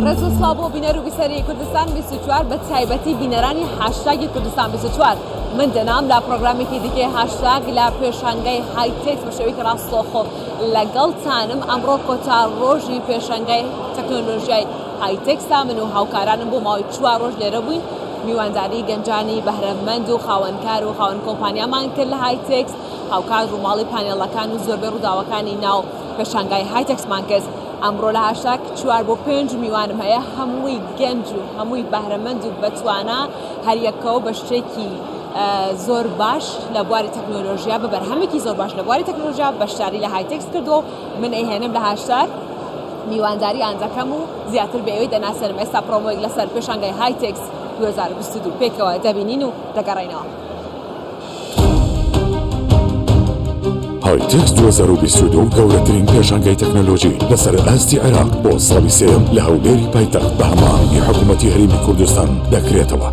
ڕێز و سڵاو بۆ بینەر و بیسەری کوردستان 24 بە تایبەتی بینەرانی هاشتاگی کوردستان 24 من دەنام لە پرۆگرامێکی دیکەی هاشتاگ لە پێشانگای هایتێکس بە شێوەیەکی ڕاستەوخۆ لەگەڵتانم ئەمڕۆ کۆتا ڕۆژی پێشانگای تەکنۆلۆژیای هایتێکسە من و هاوکارانم بۆ ماوەی چوار ڕۆژ لێرە بووین میوانداری گەنجانی بەهرەمەند و خاوەنکار و خاوەن کۆمپانیامان کرد لە هایتێکس هاوکات ڕووماڵی پانێڵەکان و زۆربەی ڕووداوەکانی ناو پێشانگای هایتێکسمان کرد. ئەمڕۆ لە هاشتاگ چوار بۆ پێنج میوانم هەیە، هەمووی گەنج و هەمووی بەهرەمەند و بەتوانا، هەریەکەو بە شتێکی زۆر باش لە بواری تەکنۆلۆژیا، بە بەرهەمێکی زۆر باش لە بواری تەکنۆلۆژیا بەشداری لە هایتێکس کردووە و من ئەیهێنم لە هاشتاگ میوانداریان دەکەم و زیاتر بە ئێوەی دەناسێنم. ئێستا پرۆمۆیەک لەسەر پێشانگای هایتێکس 2022 پێکەوە دەبینین و دەگەڕێینەوە. هایتێکس 2022 گەورەترین پێشانگای تەکنەلۆژی لەسەر ئاستی عێراق بۆ ساڵی سێیەم لە هەولێری پایتەخت بە هەماهەنگی حکوومەتی هەرێمی کوردستان دەکرێتەوە.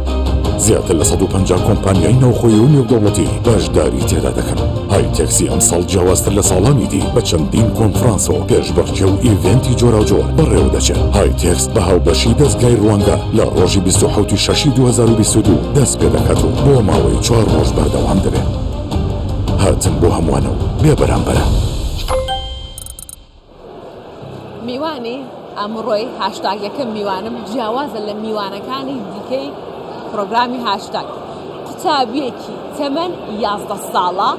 زیاتر لە 150 کۆمپانیای ناوخۆیی و نێودەوڵەتی بەشداری تێدا دەکەن. هایتێکسی ئەمساڵ جیاوازتر لە ساڵانی دی بە چەندین کۆنفرانسەوە پێشبڕکێ و ئیڤێنتی جۆراوجۆر بەڕێوەدەچێت. هایتێکس بە هاوبەشی دەزگای ڕوانگە لە ڕۆژی 27 ی شەشی 2022 دەست پێدەکات و بۆ ماوەی چوار ڕۆژ بەردەوام دەبێت. هاتن بۆ هەمووانە و بێ بەرامبەرە. میوانی ئەمڕۆی هاشتاگ یەکەم میوانم جیاوازە لە میوانەکانی دیکەی پرۆگرامی هاشتاگ قوتابیەکی تەمەن 11 ساڵە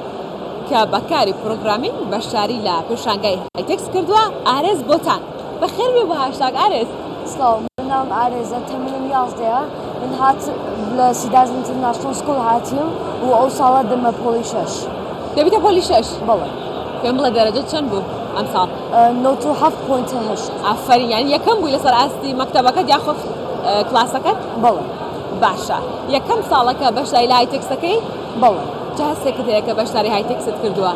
کە بەکاری programming بەشداری لە پێشانگای هایتێکس کردووە ئارێز بۆتان بەخێربێ بۆ هاشتاگ ئارێز. سڵاو من ناوم ئارێزە تەمەنم یازدەیە من هات لە سیداز International School هاتیم و ئەو ساڵە دەمە پۆلی شەش. دەبیتە پۆلی شەش؟ بەڵێ. پێم بڵێ دەرەجەت چەند بوو ئەمساڵ؟ 97.8. ئافەرین یانی یەکەم بووی لەسەر ئاستی مەکتەبەکەت یاخود کلاسەکەت؟ بەڵێ. باشە یەکەم ساڵە کە بەشداری لە هایتێکسەکەی؟ بەڵێ. چ هەستێکت هەیە کە بەشداری هایتێکست کردووە؟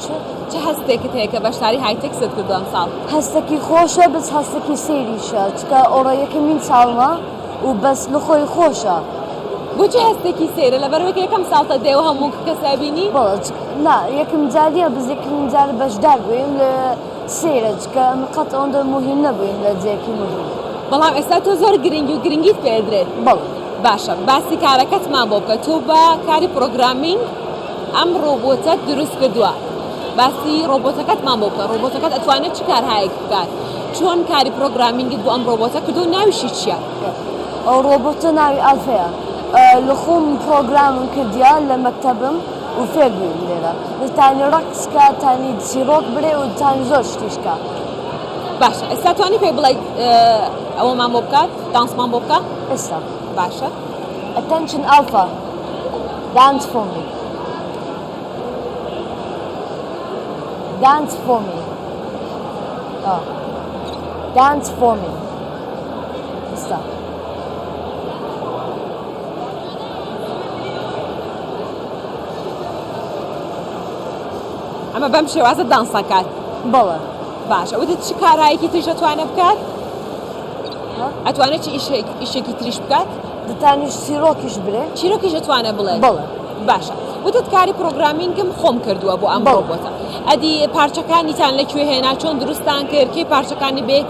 چ؟ چ هەستێکت هەیە کە بەشداری هایتێکست کردووە ئەمساڵ؟ هەستەکی خۆشە بەس هەستەکی سەیریشە چکە ئۆڕە یەکەمین ساڵمە و بەس لەخۆی خۆشە. بۆچی هەستێکی سەیرە لەبەرئەوەی کە یەکەم ساڵتە دێ و هەموو کەس ئەبینی؟ بەڵێ نا یەکەم جار نیە بەس یەکەمین جار بەشدار بوویم لە سەیرە چکە ئەمن قەت ئەوەندە موهیم نەبوویم لە جێکی موهیم. بەڵام ئێستا تۆ زۆر گرنگی و گرنگیت پێ ئەدرێت. بەڵێ. باشە باسی کارەکەتمان بۆ بکە تۆ بە کاری programming ئەم ڕۆبۆتەت دروست کردووە باسی ڕۆبۆتەکەتمان بۆ بکە ڕۆبۆتەکەت ئەتوانێت چ کارهایەک بکات چۆن کاری programming ت بۆ ئەم ڕۆبۆتە کردو ناویشی چییە؟ ئەو ڕۆبۆتە ناوی ئەلفەیە لە خۆم پرۆگرامم کردیە لە مەکتەبم و فێر بوویم لێرە تانی ڕەقس کا تانی چیڕۆک برێ و تانی زۆر شتیش کا. باشە ئێستا توانی پێی بڵێیت ئەوەمان بۆ بکات دانسمان بۆ بکە؟ ئێستا باشە. Attention Alpha dance for me dance for me dance for me ئێستا. ئەمە بەم شێوازە دانسەکات؟ بەڵێ. باشە وتت چ کارایەکی تریش ئەتوانێت بکات؟ ئەتوانێت چ ئیشێکی تریش بکات؟ دەتانیش چیرۆکیش بلێ؟ چیرۆکیش ئەتوانێ بڵێ؟ بەڵێ. باشە وتت کاری programming م خۆم کردووە بۆ ئەم ڕۆبۆتە ئەدی پارچەکانیتان لە کوێ هێنا چۆن دروستان کرد کەی پارچەکانی بێک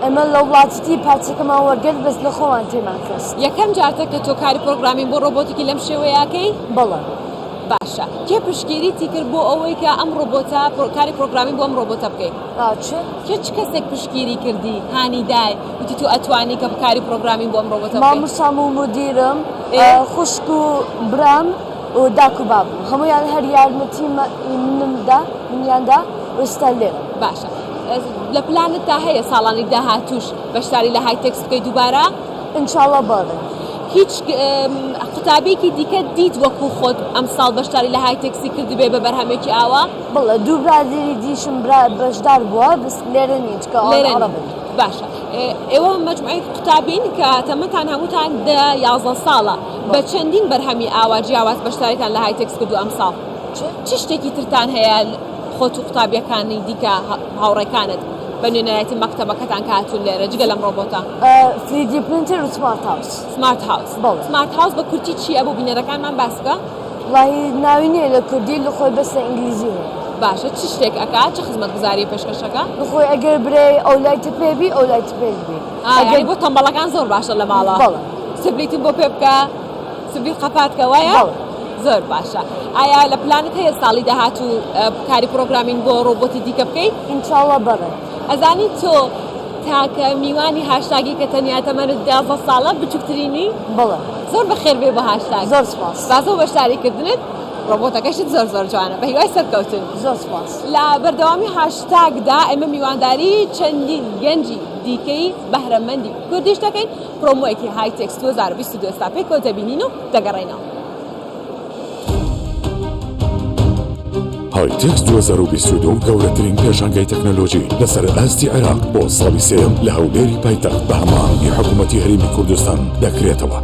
ئێمە لە وڵاتیتی پارچەکەمان وەرگرت بەس لە خۆمان تێمان خست. یەکەم جارتە کە تۆ کاری programming بۆ ڕۆبۆتێکی لەم شێوەیەکەی؟ بەڵێ. باشە کێ پشتگیریتی کرد بۆ ئەوەی کە ئەم ڕۆبۆتە کاری programming بۆ ئەم ڕۆبۆتە بکەیت؟ چ؟ کێ چ کەسێک پشتگیری کردی هانی دای وتی تۆ ئەتوانی کە کاری programming بۆ ئەم ڕۆبۆتە بکەیت؟ مامۆستام و مودیرم خوشک و برام و داک و بابم هەموویان هەر یارمەتی منم دا منیان دا و ئێستا لێرەم. باشە لە پلانتدا هەیە ساڵانی داهاتووش بەشداری لە هایتێکس بکەیت دووبارە؟ ان شاء اللە بەڵێ. هیچ قوتابیەکی دیکەت دیت وەکو خۆت ئەمساڵ بەشداری لە هایتێکسی کردبێ بە بەرهەمێکی ئاوا؟ بەڵێ دوو برادەری دیشم برا بەشدار بووە بەس لێرە نین چونکە ئەوان عەڕەبن. باشە ئێوە مەجموعەی قوتابین کە تەمەنتان هەمووتان دە یازدە ساڵە بە چەندین بەرهەمی ئاوا جیاواز بەشداریتان لە هایتێکس کردووە ئەمساڵ چ شتێکی ترتان هەیە خۆت و قوتابیەکانی دیکە هاوڕێکانت بە نوێنەرایەتی مەکتەبەکەتان کە هاتوون لێرە جگە لەم ڕۆبۆتە؟ 3D printer و smart house. smart house. بەڵێ. smart house بە کورتی چییە بۆ بینەرەکانمان باس بکە؟ وەڵاهی ناوی نییە لە کوردی لە خۆی بەس لە ئینگلیزی هەیە. باشە چ شتێک ئەکا چ خزمەتگوزاریە پێشکەش ئەکا؟ خۆی ئەگەر برێی ئەو لایتە پێ بی ئەو لایتە پێش بی. ئەگەر بۆ تەمبەڵەکان زۆر باشە لە ماڵە. بەڵێ. سبلیتم بۆ پێ بکە سبلیت قەپات کە وایە؟ بەڵێ. زۆر باشە. ئایا لە پلانت هەیە ساڵی داهاتوو کاری programming بۆ ڕۆبۆتی دیکە بکەی؟ ئینشاڵڵا بەڵێ. ئەزانی تۆ تاکە میوانی هاشتاگی کە تەنیا تەمەنت 11 ساڵە بچووکترینی؟ بەڵێ. زۆر بەخێر بێ بۆ هاشتاگ. زۆر سپاس. سپاس بۆ بەشداری کردنت. ڕۆبۆتەکەشت زۆر زۆر جوانە بە هیوای سەرکەوتن. زۆر سپاس. لە بەردەوامی هاشتاگدا ئێمە میوانداری چەندین گەنجی دیکەی بەهرەمەندی کوردیش دەکەین، پرۆمۆیەکی هایتێکس 2022 ئێستا پێکەوە دەبینین و دەگەڕێینەوە. هایتێکس 2022 گەورەترین پێشانگای تەکنەلۆژی لەسەر ئاستی عێراق بۆ ساڵی سێیەم لە هەولێری پایتەخت بە هەماهەنگی حکوومەتی هەرێمی کوردستان دەکرێتەوە.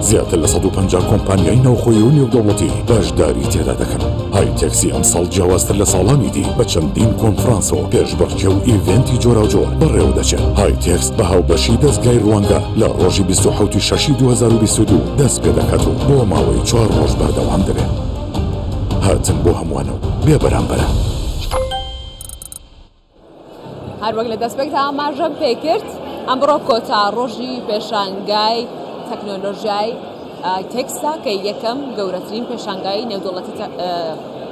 زیاتر لە 150 کۆمپانیای ناوخۆیی و نێودەوڵەتی بەشداری تێدا دەکەن. هایتێکسی ئەمساڵ جیاوازتر لە ساڵانی دی بە چەندین کۆنفرانس و پێشبڕکێ و event ی جۆراوجۆر بەڕێوەدەچێت. هایتێکس بە هاوبەشی دەزگای ڕوانگە لە ڕۆژی 27 ی شەشی 2022 دەست پێدەکات و بۆ ماوەی چوار ڕۆژ بەردەوام دەبێت. هاتن بۆ هەمووانە و بێ بەرامبەرە. هەروەک لە دەستپێکدا ئاماژەم پێکرد ئەمڕۆ کۆتا ڕۆژی پێشانگای تەکنۆلۆژیای تێکسا کە یەکەم گەورەترین پێشانگای نێودەوڵەتی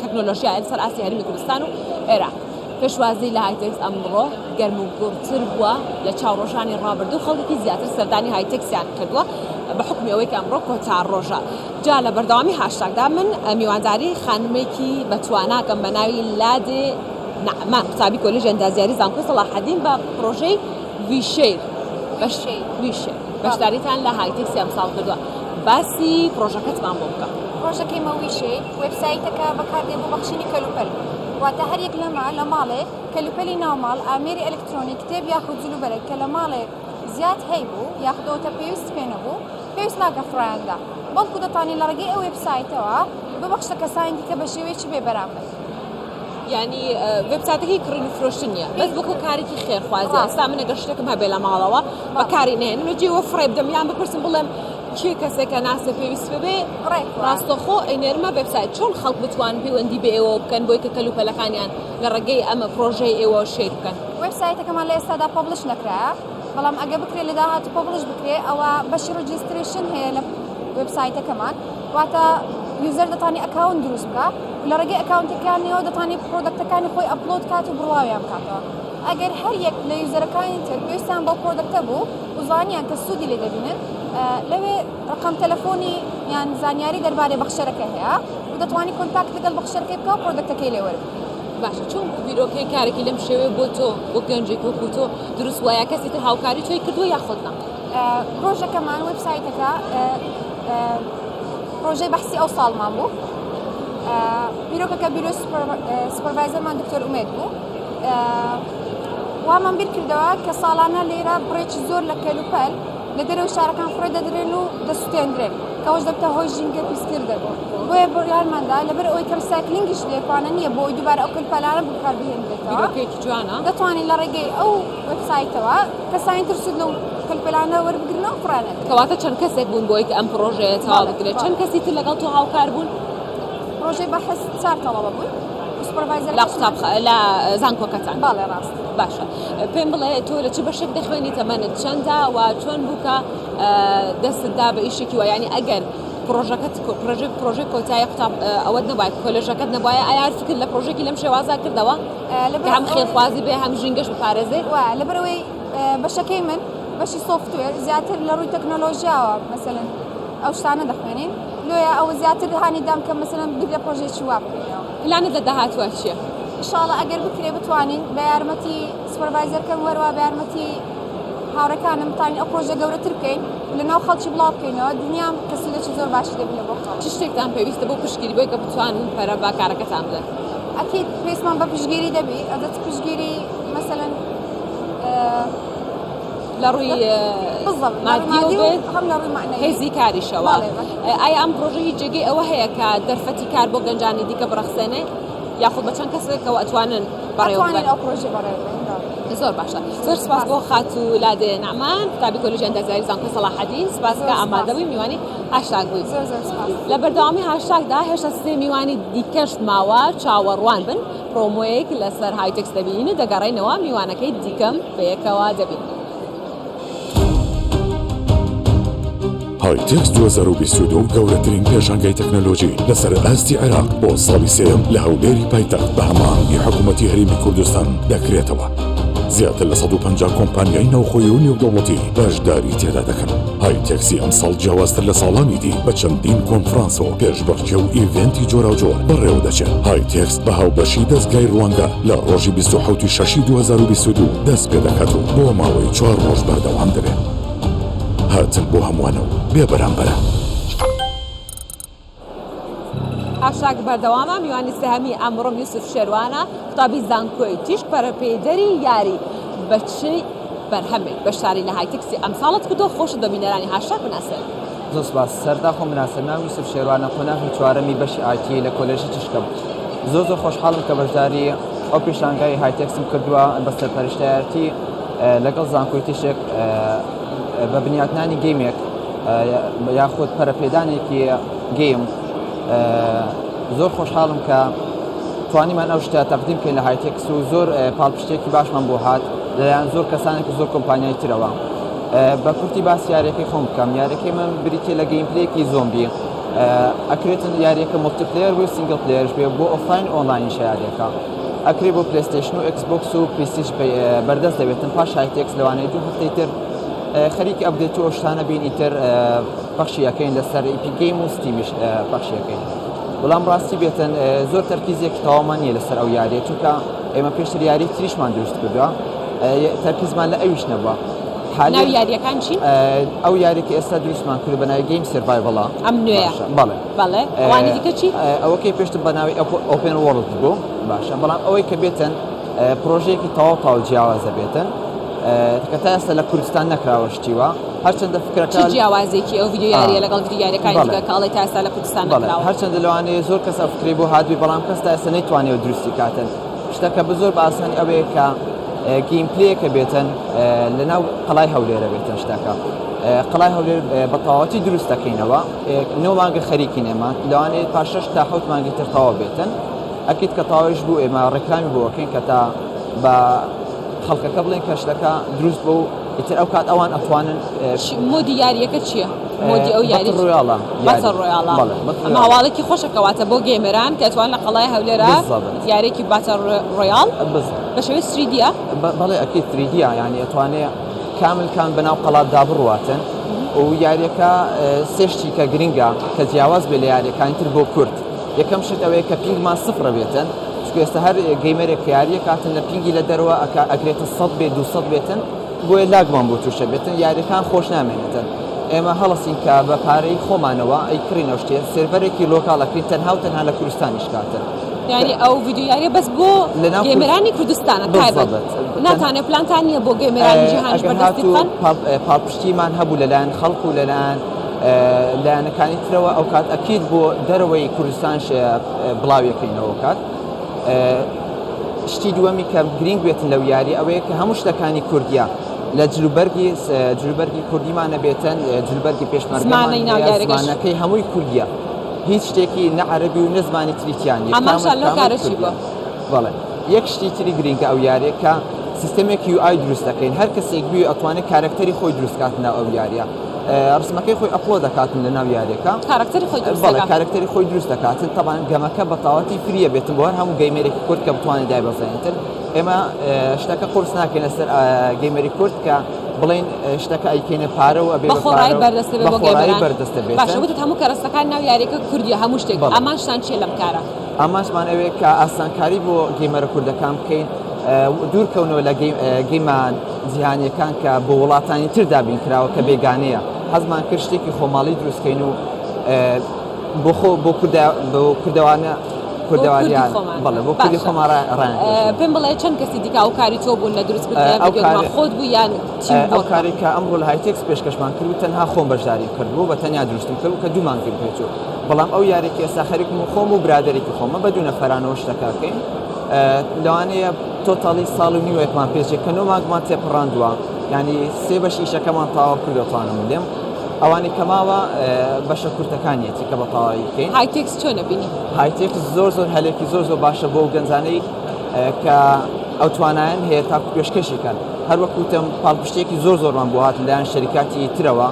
تەکنۆلۆژیای لەسەر ئاستی هەرێمی کوردستان و عێراق. پێشوازی لە هایتێکس ئەمڕۆ گەرم و گوڕتر بووە لە چاو ڕۆژانی ڕابردوو خەڵکێکی زیاتر سەردانی هایتێکسیان کردووە بە حکمی ئەوەی کە ئەمڕۆ کۆتا ڕۆژە جا لە بەردەوامی هاشتاگدا من میوانداری خانمێکی بەتواناکەم بە ناوی لادێ نەعمان قوتابی کۆلێژی ئەندازیاری زانکۆی سەڵاحەدین بە پڕۆژەی ویشەیر ویشەیر بەشداریتان لە هایتێکسی ئەمساڵ کردووە باسی پڕۆژەکەتمان بۆ بکە. پڕۆژەکەی مە ویشەیر وێبسایتەکە بەکاردێ بۆ بەخشینی کەلوپەل واتە هەر یەک لەمە لە ماڵێ کەلوپەلی ناوماڵ ئامێری ئەلکترۆنی کتێب یاخود جلوبەرگ کە لە ماڵێ زیاد هەیبوو یاخود ئەوەتە پێویست پێ نەبوو پێویست ناکە فڕیان دا بەڵکو دەتوانی لە ڕێگەی ئەو وێبسایتەوە ببەخشتە کەسانی دیکە بە شێوەیەکی بێ بەرامبەر. یانی وێبسایتەکەی کڕین و فرۆشتن نییە بەس وەکو کارێکی خێرخوازی ئێستا من ئەگەر شتێکم هەبێ لە ماڵەوە بەکاری نێنم لە جێوە فڕێ بدەم یان بپرسم بڵێم کێ کەسێکە ناسێ پێویست ببێ ڕاستەخۆ ئەینێرمە وێبسایت چۆن خەڵک بتوان پەیوەندی بە ئێوە بکەن بۆی کە کەلوپەلەکانیان لە ڕێگەی ئەمە پرۆژەی ئێوە share بکەن؟ وێبسایتەکەمان لە ئێستادا publish نەکرایە بەڵام ئەگە بکرێت لە داهاتوو publish بکرێ ئەوە بەشی registration هەیە لە وێبسایتەکەمان واتە user دەتوانێت account دروست بکە و لە ڕێگەی account ەکانیەوە دەتوانێت product ەکانی خۆی upload کات و بڵاویان بکاتەوە ئەگەر هەر یەک لە user ەکانی تر پێویستیان بەو product ە بوو و زانیان کە سوودی لێ دەبینن لەوێ ڕقم تەلەفۆنی یان زانیاری دەربارەی بەخشەرەکە هەیە و دەتوانانی contact لەگەڵ بەخشەرەکەی بکە و product ەکەی لێ وەربگری. باشە چۆن بوو بیرۆکەی کارێکی لەم شێوەیە بۆ تۆ بۆ گەنجێک وەکو تۆ دروست وایە کەسی تر هاوکاری تۆی کردووە یاخود نا؟ پرۆژەکەمان وێبسایتەکە پرۆژەی بەحسی ئەو ساڵمان بوو بیرۆکەکە بیرۆ supervisor مان دکتۆر ئومێد بوو وامان بیر کردەوە کە ساڵانە لێرە بڕێکی زۆر لە کەلوپەل لە دەرەوەی شارەکان فڕێ دەدرێن و دەسوتێندرێن کەەوەش دەبتە هۆی ژینگە پیسکردن بۆیە بڕیارماندا لەبەر ئەوەی کە recycling یش لێکوانە نییە بۆ ئەوی دووبارە ئەو کەلوپەلانە بەکار بهێنرێتەوە بیرۆکەیەکی جوانە دەتوانین لە ڕێگەی ئەو وێبسایتەوە کەسانی تر سوود لەو کەلوپەلانە وەربگرن و فڕێیان نەدرێن. کەواتە چەند کەسێک بوون بۆی کە ئەم پڕۆژەیە تەواو بکرێت؟ چەند کەسی تر لەگەڵ تۆ هاوکار بوون؟ پڕۆژەی بەحس چار تەڵەبە بووین و supervisor ەکەشمان. لە قوتابخ لە زانکۆکەتان؟ بەڵێ ڕاست. باشە پێم بڵێ تۆ لە چ بەشێک دەخوێنی تەمەنت چەندە و چۆن بوو کە دەستت دا بە ئیشێکی وا یانی ئەگەر پڕۆژەکەت پڕۆژەی پڕۆژەی کۆتایی قوتاب ئەوەت نەبوایە کۆلێژەکەت نەبوایە ئایا هەر فکر لە پڕۆژێکی لەم شێوازە کردەوە؟ کە هەم خێرخوازی بێ هەم ژینگەش بپارێزێ؟ وایە لەبەرئەوەی بەشەکەی من بەشی software زیاتر لە ڕووی تەکنۆلۆژیاوە مەسەلەن ئەو شتانە دەخوێنین لۆیە ئەوە زیاتر هانی دام کە مەسەلەن بیر لە پرۆژێکی وا بکەینەوە. پلانت لە داهاتووە چییە؟ ئیشاڵا ئەگەر بکرێ بتوانین بە یارمەتی supervisor ەکەم وەروا بە یارمەتی هاوڕێکانم بتوانین ئەو پرۆژە گەورەتر بکەین و لە ناو خەڵکی بڵاو بکەینەوە دنیام کە سوودێکی زۆر باشی دەبی لە بۆ خەڵک. چ شتێکتان پێویستە بۆ پشتگیری بۆی کە بتوانن پەرە بە کارەکەتان بدەن؟ ئەکید پێویستمان بە پشتگیری دەبی ئەدە چ پشتگیری مەسەلەن لە ڕووی مادیەوە بێت هەم لە ڕووی مەعنەوی هێزی کاریشەوە. ئایا ئەم پرۆژە هیچ جێگەی ئەوە هەیە کە دەرفەتی کار بۆ گەنجانی دیکە بڕەخسێنێ یاخود بە چەند کەسێکەوە ئەتوانن بەڕێوە ببەن؟ ئەو پرۆژە بەڕێوە ببەن. زۆر باشە زۆر سپاس بۆ خاتوو لادێ نەعمان قوتابی کۆلێژی ئەندازیاری زانکۆی سەڵاحەدین سپاس کە ئامادە بووی میوانی هاشتاگ بووی. زۆر زۆر سپاس. لە بەردەوامی هاشتاگدا هێشتا سێ میوانی دیکەش ماوە چاوەڕوان بن. promo یەک لەسەر هایتێکس دەبینین و دەگەڕێینەوە میوانەکەی دیکەم بەیەکەوە دەبینین. هایتێکس 2022 گەورەترین پێشانگای تەکنەلۆژی لەسەر ئاستی عێراق بۆ ساڵی سێیەم لە هەولێری پایتەخت بە هەماهەنگی حکوومەتی هەرێمی کوردستان دەکرێتەوە. زیاتر لە 150 کۆمپانیای ناوخۆیی و نێودەوڵەتی بەشداری تێدا دەکەن. هایتێکسی ئەمساڵ جیاوازتر لە ساڵانی دی بە چەندین کۆنفرانس و پێشبڕکێ و event ی جۆراوجۆر بەڕێوەدەچێت. هایتێکس بە هاوبەشی دەزگای ڕوانگە لە ڕۆژی 27 ی شەشی 2022 دەست پێدەکات و بۆ ماوەی چوار ڕۆژ بەردەوام دەبێت. هاتن بۆ هەمووانە و بێ بەرامبەرە. هاشتاگ بەردەوامە، میوانی سێهەمی ئەمڕۆم یوسف شێروانە، قوتابی زانکۆی تیشک پەرەپێدەری یاری بە چ بەرهەمێک بەشداری لە هایتکسی ئەمساڵت کردووە، خۆشت بە بینەرانی هاشتاگ بناسێنە. زۆر سوپاس. سەرەتا خۆم بناسێنم، ناوم یوسف شێروانە، قۆناغی چوارەمی بەشی IT لە کۆلێژی تیشکم. زۆر زۆر خۆشحاڵم کە بەشداری ئەو پێشانگای هایتێکسم کردووە بە سەرپەرشتایەتی لەگەڵ زانکۆی تیشک بە بنیاتنانی game ێک یاخود پەرەپێدانێکی game زۆر خۆشحاڵم کە توانیمان ئەو شتە تەقدیم بکەین لە هایتێکس و زۆر پاڵپشتێکی باشمان بۆ هات لەلایەن زۆر کەسانێک و زۆر کۆمپانیای ترەوە بە کورتی باس یاریەکەی خۆم بکەم یاریەکەی من بریتە لە gameplay ێکی زۆمبی ئەکرێتن یاریەکە multiplayer بۆ single player ش بێ بۆ offline online یش یاریەکە ئەکرێ بۆ پلەیستەیشن و ئێکس بۆکس و PC ش بەردەست دەبێتن پاش هایتێکس لەوانەیە دوو هەفتەی تر خەریکی update و ئەو شتانە بین ئیتر پەخشی ئەکەین لەسەر Epic Game و Steam یش پەخشی ئەکەین بەڵام ڕاستی بێتن زۆر تەرکیزێکی تەواومان نییە لەسەر ئەو یاریە چونکە ئێمە پێشتر یاری تریشمان دروست کردووە تەرکیزمان لە ئەویش نەبووە ناوی یاریەکان چین؟ ئەو یاری کە ئێستا دروستمان کرد بە ناوی game survival ە ئەم نوێیە بەڵێ بەڵێ ئەوانی دیکە چی؟ ئەوەکەی پێشتر بە ناوی open world بوو باشە بەڵام ئەوەی کە بێتن پرۆژەیەکی تەواو تەواو جیاوازە بێتن کە تا ئێستا لە کوردستان نەکراوە شتی وا هەرچەندە فکرەکە چ جیاوازێکی ئەو ڤیدیۆ یاریە لەگەڵ ڤیدیۆ یاریەکانی دیکە کە ئەڵێ تا ئێستا لە کوردستان نەکراوە؟ هەرچەندە لەوانەیە زۆر کەس ئەو فکرەی بۆ هاتبێ بەڵام کەس تا ئێستا نەیتوانیوە دروستی کاتن شتەکە بە زۆر بە ئاسانی ئەوەیە کە gameplay ەکە بێتن لەناو قەڵای هەولێرە بێتن شتەکە قەڵای هەولێر بە تەواوەتی دروست دەکەینەوە نۆ مانگە خەریکین ئێمە لەوانەیە پاش شەش تا حەوت مانگی تر تەواو بێتن ئەکید کە تەواویش بوو ئێمە ڕێکلامی بۆ ئەکەین کە تا بە خەڵکەکە بڵێن کە شتەکە دروست بوو ئیتر ئەو کات ئەوان ئەتوانن mode ی یاریەکە چییە؟ mode ی ئەو یاری battle royale ە battle royale ە ئەمە هەواڵێکی خۆشە کەواتە بۆ gamer ان کە ئەتوان لە قەڵای هەولێرا یاریێکی battle royale بە شێوەی 3D یە؟ بەڵێ ئەکید 3D یە یانی ئەتوانێ کامل کام بەناو قەڵاتدا بڕواتن و یاریەکە سێ شتی کە گرنگە کە جیاواز بێ لە یاریەکانی تر بۆ کورد یەکەم شت ئەوەیە کە ping مان سفرە بێتن چونکە ئێستا هەر gamer ێک کە یاریە کاتن لە ping ی لە دەرەوە ئەکا ئەکرێتە 100 بێ 200 بێتن بۆیە lag مان بۆ تووشە بێتن یاریەکان خۆش نامێنێتن ئێمە هەڵەسین کە بە پارەی خۆمانەوە ئەی کڕین ئەو شتێ server ێکی local ئەکرین تەنها و تەنها لە کوردستانیش کاتن یانی ئەو ڤیدیۆ یاریە بەس بۆ gamer انی کوردستانە تایبەت ناتانێ پلانتان نییە بۆ gamer انی جیهانیش بەردەستی بکەن؟ پاڵپشتیمان هەبوو لەلایەن خەڵک و لەلایەن لایەنەکانی ترەوە ئەو کات ئەکید بۆ دەرەوەی کوردستانش بڵاویەکەینەوە کات شتی دووەمی کە گرینگ بێتن لەو یاری ئەوەیە کە هەموو شتەکانی کوردیە لە جلوبەرگی جلوبەرگی کوردیمان نەبێتن جلوبەرگی پێشمەرگەمان زمانەکەی هەمووی کوردیە هیچ شتێکی نە عەرەبی و نە زمانی تری تیا نیە ئامانجتان لەو کارە چی بووە؟ بەڵێ یەک شتی تری گرینگە ئەو یاریە کە سیستەمێک UI دروست دەکەین هەر کەسێک بوێ ئەتوانێت کارەکتەری خۆی دروست کات ناو ئەو یاریە ڕسمەکەی خۆی upload دەکاتن لە ناو یاریەکە کارەکتەری خۆی دروست بەڵێ کارەکتەری خۆی دروست دەکاتن تەبان game ەکە بە تەواوەتی free یە بێتن بۆ هەر هەموو gamer ێکی کورد کە بتوانێت دایبەزێنێتن ئێمە شتەکە قورس ناکەین لەسەر gamer ی کورد کە بڵێین شتەکە ئەیکەینە پارە و ئەبێ بە خۆڕایی بەردەستە بێ بۆ gamer ان بەردەستە بێت. باشە وتت هەموو کەرەستەکان ناو یاریەکە کوردیە هەموو شتێک ئامانجتان چیە لەم کارە؟ ئامانجمان ئەوەیە کە ئاسانکاری بۆ gamer ە کوردەکان بکەین دوور کەونەوە لە game ە جیهانیەکان کە بۆ وڵاتانی تر دابین کراوە کە بێگانەیە حەزمان کرد شتێکی خۆماڵی دروست کەین و بۆ خۆ بۆ کوردەوانە کوردەواریان بەڵێ بۆ کوردی خۆمان ڕایان پێم بڵێ چەند کەسی دیکە ئەو کاری تۆ بوون لە دروستکردنی ئەم ڤیدیۆ خۆت بوو یان تیم ئەو کارێک کە ئەمڕۆ لە هایتێکس پێشکەشمان کرد و تەنها خۆم بەشداری کردبوو بە تەنیا دروستم کرد کە دوو مانگیم پێچوو بەڵام ئەو یارێکی ئێستا خەریکم و خۆم و برادێکی خۆمە بە دوو نەفەرانەوە شتەکەکەین لەوانەیە total ی ساڵ و نیوێکمان پێچێت کە نۆ مانگمان تێپەڕاندووە ینی سێ بەش ئیشەکەمان تەواو کردوتانم لێم ئەوانەی کە ماوە بەشە کورتەکانیەتی کە بە تەواوی بکەین. هایتێکس چۆن ئەبینی؟ هایتێکس زۆر زۆر هەلێکی زۆر زۆر باشە بۆ گەنجانەی. کە ئەو توانایان هەیە تاکو پێشکەشی کەن هەر وەک وتم پاڵپشتێکی زۆر زۆرمان بۆ هات لەلایەن شەریکاتی ترەوە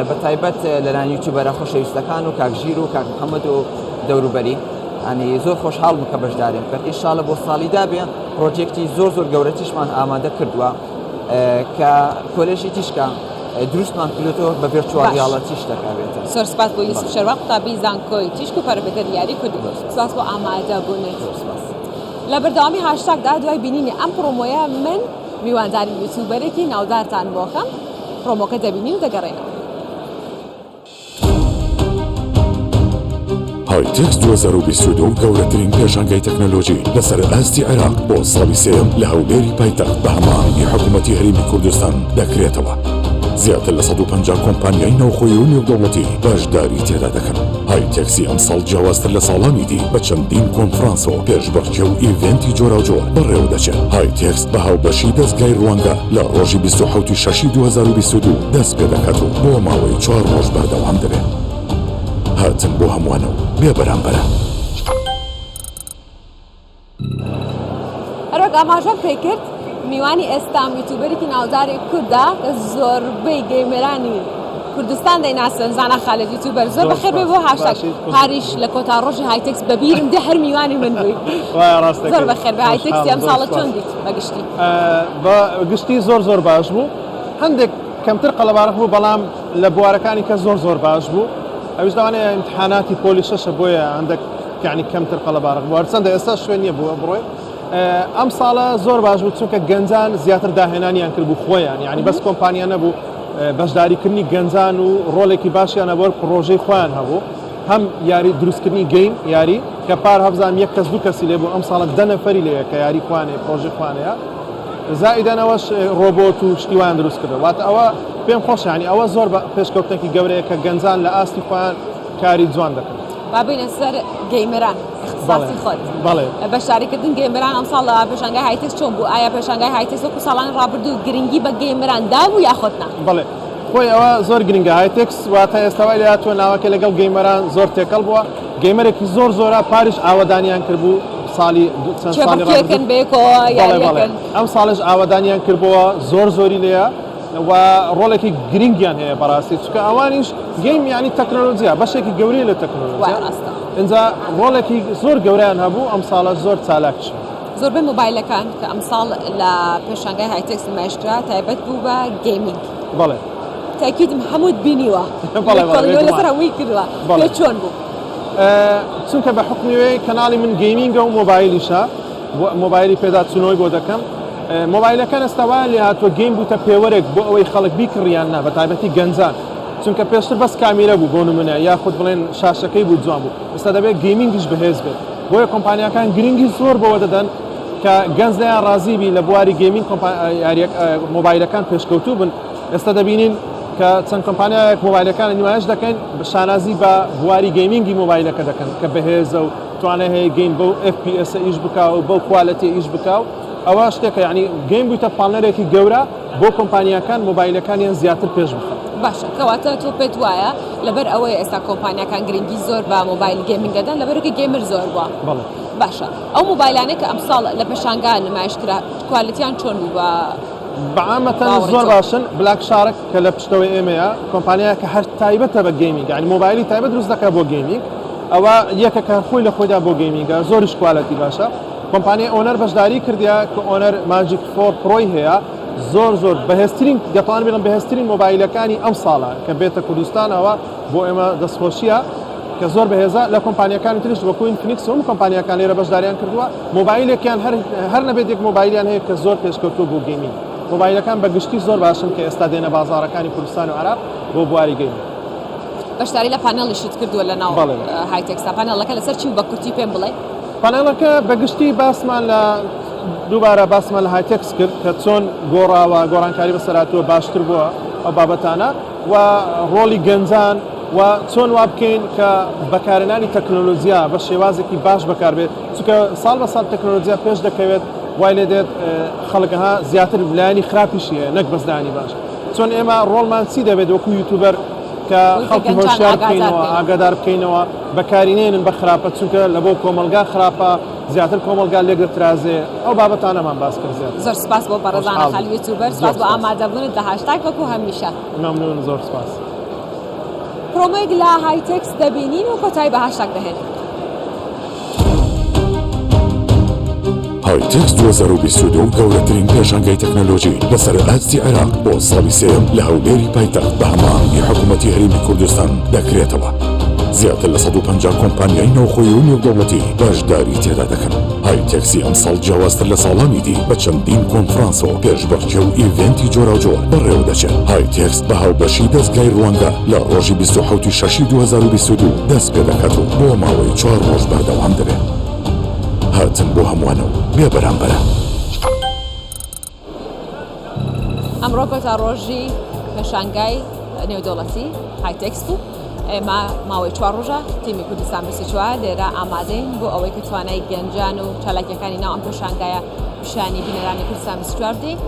بە تایبەت لەلایەن یوتیوبەرە خۆشەویستەکان و کاک ژیر و کاک محەممەد و دەوروبەری ئەنی زۆر خۆشحاڵ بوو کە بەشداریم کرد ئینشاءاللە بۆ ساڵی دابێ پرۆجێکتی زۆر زۆر گەورەتیشمان ئامادە کردووە کە کۆلێژی تیشکە دروستمان کردوەوە بە virtual reality شتەکە بێتە. زۆر سپاس بۆ یوسف شێروان قوتابی زانکۆی تیشک و پەرەپێدەری یاری کوردی سپاس بۆ ئامادە بوونت. لە بەردەوامی هاشتاگدا دوای بینینی ئەم پڕۆمۆیە من میوانداری یوتیوبەرێکی ناودارتان بۆکەم پڕۆمۆکە دەبینین و دەگەڕێینەوە. هایتێکس 2022 گەورەترین پێشانگای تەکنەلۆژی لەسەر ئاستی عێراق بۆ ساڵی سێیەم لە هەولێری پایتەخت بە هەماهەنگی حکوومەتی هەرێمی کوردستان دەکرێتەوە. زیاتر لە 150 کۆمپانیای ناوخۆیی و نێودەوڵەتی بەشداری تێدا دەکەن. هایتێکسی ئەمساڵ جیاوازتر لە ساڵانی دی بە چەندین کۆنفرانس و پێشبڕکێ و event ی جۆراوجۆر بەڕێوەدەچێت. هایتێکس بە هاوبەشی دەزگای ڕوانگە لە ڕۆژی 27 ی شەشی 2022 دەست پێدەکات و بۆ ماوەی چوار ڕۆژ بەردەوام دەبێت. هاتن بۆ هەمووانە و بێ بەرامبەرە. هەروەک ئاماژەم پێکرد میوانی ئێستام یوتیوبەرێکی ناوداری کوردە کە زۆربەی gamer انی کوردستان دەیناسن زانا خالد یوتیوبەر زۆر بەخێر بێ بۆ هاشتاگ پاریش لە کۆتا ڕۆژی هایتێکس بەبیرم دێ هەر میوانی من بووی زۆر بەخێر بێ هایتێکسی ئەم ساڵە چۆن دیت بەگشتی بە گشتی زۆر زۆر باش بوو هەندێک کەمتر قەلەبارخ بوو بەڵام لە بوارەکانی کە زۆر زۆر باش بوو ئەویش لەوانەیە ئیمتحاناتی پۆلی شەشە بۆیە هەندێک یعنی کەمتر قەلەبارخ بوو هەرچەندە ئێستا شوێن نییە بووە بڕۆی ئەم ساڵە زۆر باش بوو چونکە گەنجان زیاتر داهێنانیان کرد بوو خۆیان یعنی بەس کۆمپانیا نەبوو بەشداریکردنی گەنجان و ڕۆڵێکی باشیان هەبوو پڕۆژەی خۆیان هەبوو هەم یاری دروستکردنی game یاری کە پار هەبزانام یەک کەس دوو کەسی لێ بوو ئەم ساڵە دە نەفەری لێیە کە یاری خوانەیە پڕۆژەی خوانەیە زائیدەن ئەوەش ڕۆبۆت و شتی وایان دروست کردووە واتە ئەوە پێم خۆشە یانی ئەوە زۆر بە پێشکەوتنێکی گەورەیە کە گەنجان لە ئاستی خۆیان کاری جوان دەکەن. با بێینە سەر gamer ان ئیختیساسی خۆت. بەڵێ. بەشداریکردن gamer ان ئەمساڵ لە پێشانگای هایتێکس چۆن بوو؟ ئایا پێشانگای هایتێکس وەکو ساڵانی ڕابردوو گرنگی بە gamer ان دابوو یاخود نا؟ بەڵێ خۆی ئەوە زۆر گرنگە هایتێکس واتە ئێستا وای لێهاتووە ناوەکەی لەگەڵ gamer ان زۆر تێکەڵ بووە gamer ێکی زۆر زۆرە پاریش ئاوەدانیان کردبوو ساڵی چەند ساڵی ڕابردوو بەیەکەوە یاریەکەن ئەم ساڵش ئاوەدانیان کردبووە زۆر زۆری لێیە و ڕۆڵێکی گرنگیان هەیە بەڕاستی چونکە ئەوانیش game یانی تەکنۆلۆژیا بەشێکی گەورەیە لە تەکنۆلۆژیا ئینجا ڕۆڵێکی زۆر گەورەیان هەبوو ئەم ساڵەش زۆر چالاکیش زۆربەی مۆبایلەکان کە ئەمساڵ لە پێشانگای هایتێکس نمایشکرا تایبەت بوو بە gaming. بەڵێ. تاکیدم هەمووت بینیوە. بەڵێ بەڵێ. لەسەر هەمووی کردووە. پێ چۆن بوو؟ چونکە بە حوکمی وێ کەناڵی من gaming ە و مۆبایلیشە مۆبایلی پێداچوونەوەی بۆ دەکەم مۆبایلەکان ئێستا وایان لێ هاتووە game بووتە پێوەرێک بۆ ئەوەی خەڵک بیکڕیان نا بە تایبەتی گەنجان چونکە پێشتر بەس کامیرە بوو بۆ نمونە یاخود بڵێن شاشەکەی بوو جوان بوو ئێستا دەبێت gaming یش بەهێز بێت بۆیە کۆمپانیاکان گرنگی زۆر بەوە دەدەن کە گەنج لێیان ڕازی بی لە بواری gaming مۆبایلەکان پێشکەوتوو بن ئێستا دەبینین کە چەند کۆمپانیایەک مۆبایلەکان نمایش دەکەن شانازی بە بواری gaming ی مۆبایلەکە دەکەن کە بەهێزە و توانای هەیە game بەو FPS ئیش بکا و بەو quality ئیش بکا و ئەوە شتێکە یعنی game بوویتە پاڵنەرێکی گەورە بۆ کۆمپانیاکان مۆبایلەکانیان زیاتر پێش بخەن. باشە کەواتە تۆ پێت وایە لەبەر ئەوەی ئێستا کۆمپانیاکان گرنگی زۆر بە مۆبایل gaming دەدەن لەبەرئەوەی gamer زۆر بووە؟ بەڵێ. باشە ئەو مۆبایلانەی کە ئەمساڵ لە پێشانگا نمایش کرا quality یان چۆن بوو بە بەعامەتەن زۆر باشن بلاک شارک کە لە پشتەوەی ئێمەیە کۆمپانیایەکە هەر تایبەتە بە gaming یعنی مۆبایلی تایبەت دروست دەکات بۆ gaming ئەوە یەکەکە خۆی لە خۆیدا بۆ gaming ە زۆریش quality باشە کۆمپانیای ئۆنەر بەشداری کردیا کە ئۆنەر ماجیک 4 Pro ی هەیە زۆر زۆر بەهێزترین دەتوانم بڵێم بەهێزترین مۆبایلەکانی ئەم ساڵە کە بێتە کوردستانەوە بۆ ئێمە دەستخۆشیە کە زۆر بەهێزە لە کۆمپانیاکانی تریش وەکو ئینفینیکس و کۆمپانیاکان لێرە بەشداریان کردووە مۆبایلێکیان هەر هەر نەبێت یەک مۆبایلیان هەیە کە زۆر پێشکەوتووە بۆ gaming مۆبایلەکان بە گشتی زۆر باشن کە ئێستا دێنە بازاڕەکانی کوردستان و عێراق بۆ بواری gaming. بەشداری لە پانێڵیشت کردووە لە ناو هایتێکسا پانێڵەکە لەسەر چی بوو بە کورتی پێم بڵێ؟ پانێڵەکە بە گشتی باسمان لە دووبارە باسمان لە هایتێکس کرد کە چۆن گۆڕاوە گۆڕانکاری بەسەر هاتووە باشتر بووە ئەو بابەتانە و ڕۆڵی گەنجان و چۆن وا بکەین کە بەکارهێنانی تەکنۆلۆجیا بە شێوازێکی باش بەکاربێت چونکە ساڵ بە ساڵ تەکنۆلۆجیا پێش دەکەوێت وای لێ دێت خەڵک ها زیاتر لایەنی خراپیشی هەیە نەک بەس لایەنی باش چۆن ئێمە ڕۆڵمان چی دەبێت وەکو یوتوبەر کە خەڵکی هۆشیار بکەینەوە ئاگادار بکەینەوە بەکاری نێنن بە خراپە چونکە لە بۆ کۆمەڵگا خراپە. زیاتر کۆمەڵگا لێک دەترازێ ئەو بابەتانەمان باس کرد زیاتر. زۆر سپاس بۆ بەڕێزانە خۆشحاڵ خال بووم. یوتیوبەر زۆر سپاس بۆ سپاس. ئامادەبوونت لە هاشتاگ وەکو هەمیشە. مەمنون زۆر سپاس. پرۆمۆیەک لە هایتێکس دەبینین و کۆتایی بە هاشتاگ دەهێنین. هایتێکس 2022 گەورەترین پێشانگای تەکنەلۆژی لەسەر ئاستی عێراق بۆ ساڵی سێیەم لە هەولێری پایتەخت بە هەماهەنگی حکوومەتی هەرێمی کوردستان دەکرێتەوە. زیاتر لە 150 کۆمپانیای ناوخۆیی و نێودەوڵەتی بەشداری تێدا دەکەن. هایتێکسی ئەمساڵ جیاوازتر لە ساڵانی دی بە چەندین کۆنفرانس و پێشبڕکێ و event ی جۆراوجۆر بەڕێوەدەچێت. هایتێکس بە هاوبەشی دەزگای ڕوانگە لە ڕۆژی 27 ی شەشی 2022 دەست پێدەکات و بۆ ماوەی چوار ڕۆژ بەردەوام دەبێت. هاتن بۆ هەمووانە و بێ بەرامبەرە. ئەمڕۆ کۆتا ڕۆژی پێشانگای نێودەوڵەتی هایتێکس بوو. ئێمە ماوەی چوار ڕۆژە تیمی کوردستان 24 لێرە ئامادەین بۆ ئەوەی کە توانای گەنجان و چالاکیەکانی ناو ئەم پێشانگایە پیشانی بینەرانی کوردستان 24 بدەین.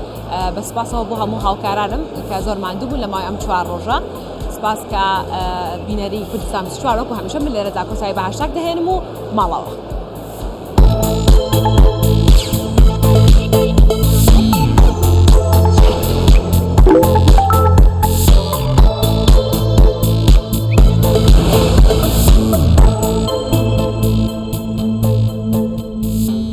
بە سپاسەوە بۆ هەموو هاوکارانم کە زۆر ماندوو بوون لە ماوەی ئەم چوار ڕۆژە. سپاس کە بینەری کوردستان 24 وەکو هەمیشە من لێرەدا کۆتایی بە هاشتاگ دەهێنم و ماڵەوە.